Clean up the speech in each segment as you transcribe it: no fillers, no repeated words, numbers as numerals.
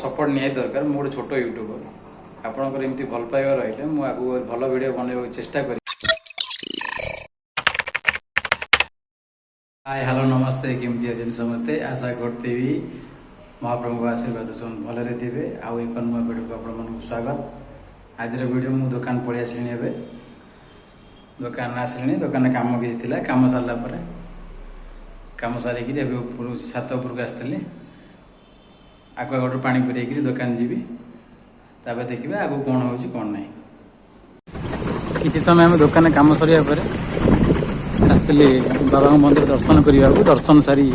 Support ନିହାତି ଦରକାର। ମୁଁ ଗୋଟେ ଛୋଟ ୟୁଟ୍ୟୁବର। ଆପଣଙ୍କର ଏମିତି ଭଲ ପାଇବା ରହିଲେ ମୁଁ ଆଗକୁ ଭଲ ଭିଡ଼ିଓ ବନେଇବାକୁ ଚେଷ୍ଟା କରିବି। ହାଏ, ହ୍ୟାଲୋ, ନମସ୍ତେ। କେମିତି ଅଛନ୍ତି ସମସ୍ତେ? ଆଶା କରୁଥିବି ମହାପ୍ରଭୁଙ୍କ ଆଶୀର୍ବାଦ ସବୁ ଭଲରେ ଥିବେ। ଆଉ ଏକ ନୂଆ ଭିଡ଼ିଓକୁ ଆପଣମାନଙ୍କୁ ସ୍ୱାଗତ। ଆଜିର ଭିଡ଼ିଓ, ମୁଁ ଦୋକାନ ପଳେଇ ଆସିଲିଣି। ଏବେ ଦୋକାନ ଆସିଲିଣି। ଦୋକାନରେ କାମ କିଛି ଥିଲା। କାମ ସାରିଲା ପରେ, କାମ ସାରିକିରି ଏବେ ଉପରୁ ଛାତ ଉପରକୁ ଆସିଥିଲି। ଆକୁଆଗାର୍ଡ଼ରୁ ପାଣି ପୁରେଇକିରି ଦୋକାନ ଯିବି। ତାପରେ ଦେଖିବା ଆଗକୁ କ'ଣ ହେଉଛି, କ'ଣ ନାହିଁ। କିଛି ସମୟ ଆମେ ଦୋକାନରେ କାମ ସରିବା ପରେ ଆସିଥିଲି ବାବାଙ୍କ ମନ୍ଦିର ଦର୍ଶନ କରିବାକୁ। ଦର୍ଶନ ସାରି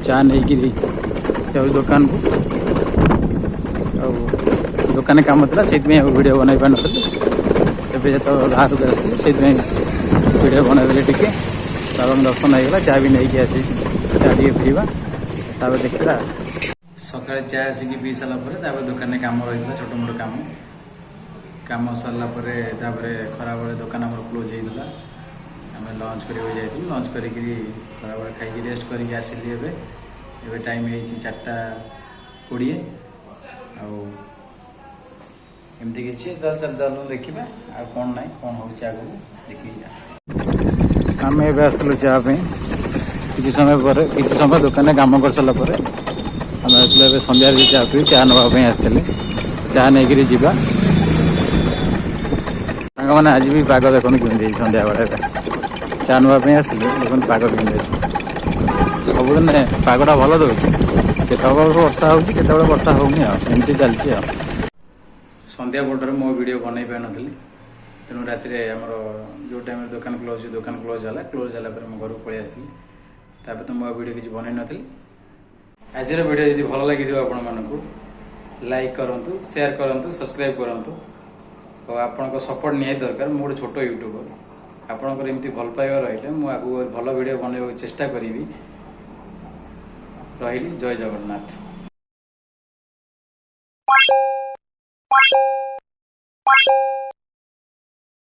ଚା ନେଇକିରି ଯାଉଛି ଦୋକାନକୁ। ଆଉ ଦୋକାନରେ କାମ ଥିଲା, ସେଇଥିପାଇଁ ଆଉ ଭିଡ଼ିଓ ବନାଇ ପାରିନଥିଲି। ଏବେ ଯେତେବେଳେ ବାହାରକୁ ଆସିଥିଲି, ସେଇଥିପାଇଁ ଭିଡ଼ିଓ ବନାଇଦେଲି ଟିକେ। ବାବାଙ୍କ ଦର୍ଶନ ହେଇଗଲା। ଚା ବି ନେଇକି ଆସିଛି। ଚା ଟିକେ ପିଇବା, ତାପରେ ଦେଖିବା। ସକାଳେ ଚା ଆସିକି ପିଇ ସାରିଲା ପରେ ତାପରେ ଦୋକାନରେ କାମ ରହିଥିଲା, ଛୋଟ ମୋଟ କାମ। କାମ ସରିଲା ପରେ ତାପରେ ଖରାବେଳେ ଦୋକାନ ଆମର କ୍ଲୋଜ୍ ହେଇଥିଲା। ଆମେ ଲଞ୍ଚ କରିବାକୁ ଯାଇଥିଲୁ। ଲଞ୍ଚ କରିକିରି ଖରାବେଳେ ଖାଇକି ରେଷ୍ଟ କରିକି ଆସିଲି ଏବେ। ଏବେ ଟାଇମ୍ ହେଇଛି 4:20। ଆଉ ଏମିତି କିଛି ତାହେଲେ ଚାଲ, ଚାଲନ୍ତୁ ଦେଖିବା ଆଉ କ'ଣ ନାହିଁ, କ'ଣ ହେଉଛି ଆଗକୁ ଦେଖିକି। ଆମେ ଏବେ ଆସିଥିଲୁ ଚା ପାଇଁ। କିଛି ସମୟ ପରେ, କିଛି ସମୟ ଦୋକାନରେ କାମ କରିସାରିଲା ପରେ ଆମେ ଆସିଥିଲୁ। ଏବେ ସନ୍ଧ୍ୟାରେ ଚା ପିଇ ଚା ନେବା ପାଇଁ ଆସିଥିଲେ। ଚା ନେଇକିରି ଯିବା। ସାଙ୍ଗମାନେ, ଆଜି ବି ପାଗ ଦେଖନ୍ତୁ କେମିତି ହେଇଛି। ସନ୍ଧ୍ୟାବେଳେ ଏବେ ଚା ନେବା ପାଇଁ ଆସିଥିଲି। ଦେଖନ୍ତୁ ପାଗ କେମିତି ଅଛି। ସବୁଦିନ ପାଗଟା ଭଲ ଦେଉଛି। କେତେବେଳେ ବର୍ଷା ହେଉଛି, କେତେବେଳେ ବର୍ଷା ହେଉନି, ଆଉ ଏମିତି ଚାଲିଛି। ଆଉ ସନ୍ଧ୍ୟା ପଟରେ ମୋ ଭିଡ଼ିଓ ବନେଇ ପାରିନଥିଲି। ତେଣୁ ରାତିରେ ଆମର ଯେଉଁ ଟାଇମ୍ରେ ଦୋକାନ କ୍ଲୋଜ୍, ଦୋକାନ କ୍ଲୋଜ୍ ହେଲା। କ୍ଲୋଜ୍ ହେଲା ପରେ ମୁଁ ଘରକୁ ପଳେଇ ଆସିଥିଲି। ତାପରେ ତ ମୁଁ ଆଉ ଭିଡ଼ିଓ କିଛି ବନେଇ ନଥିଲି। ଆଜିର ଭିଡ଼ିଓ ଯଦି ଭଲ ଲାଗିଥିବ ଆପଣମାନଙ୍କୁ, ଲାଇକ୍ କରନ୍ତୁ, ସେୟାର କରନ୍ତୁ, ସବସ୍କ୍ରାଇବ୍ କରନ୍ତୁ। ଆଉ ଆପଣଙ୍କ ସପୋର୍ଟ ନିହାତି ଦରକାର। ମୁଁ ଗୋଟେ ଛୋଟ ୟୁଟ୍ୟୁବର। ଆପଣଙ୍କର ଏମିତି ଭଲ ପାଇବା ରହିଲେ ମୁଁ ଆଗକୁ ଭଲ ଭିଡ଼ିଓ ବନେଇବାକୁ ଚେଷ୍ଟା କରିବି। ରହିଲି, ଜୟ ଜଗନ୍ନାଥ।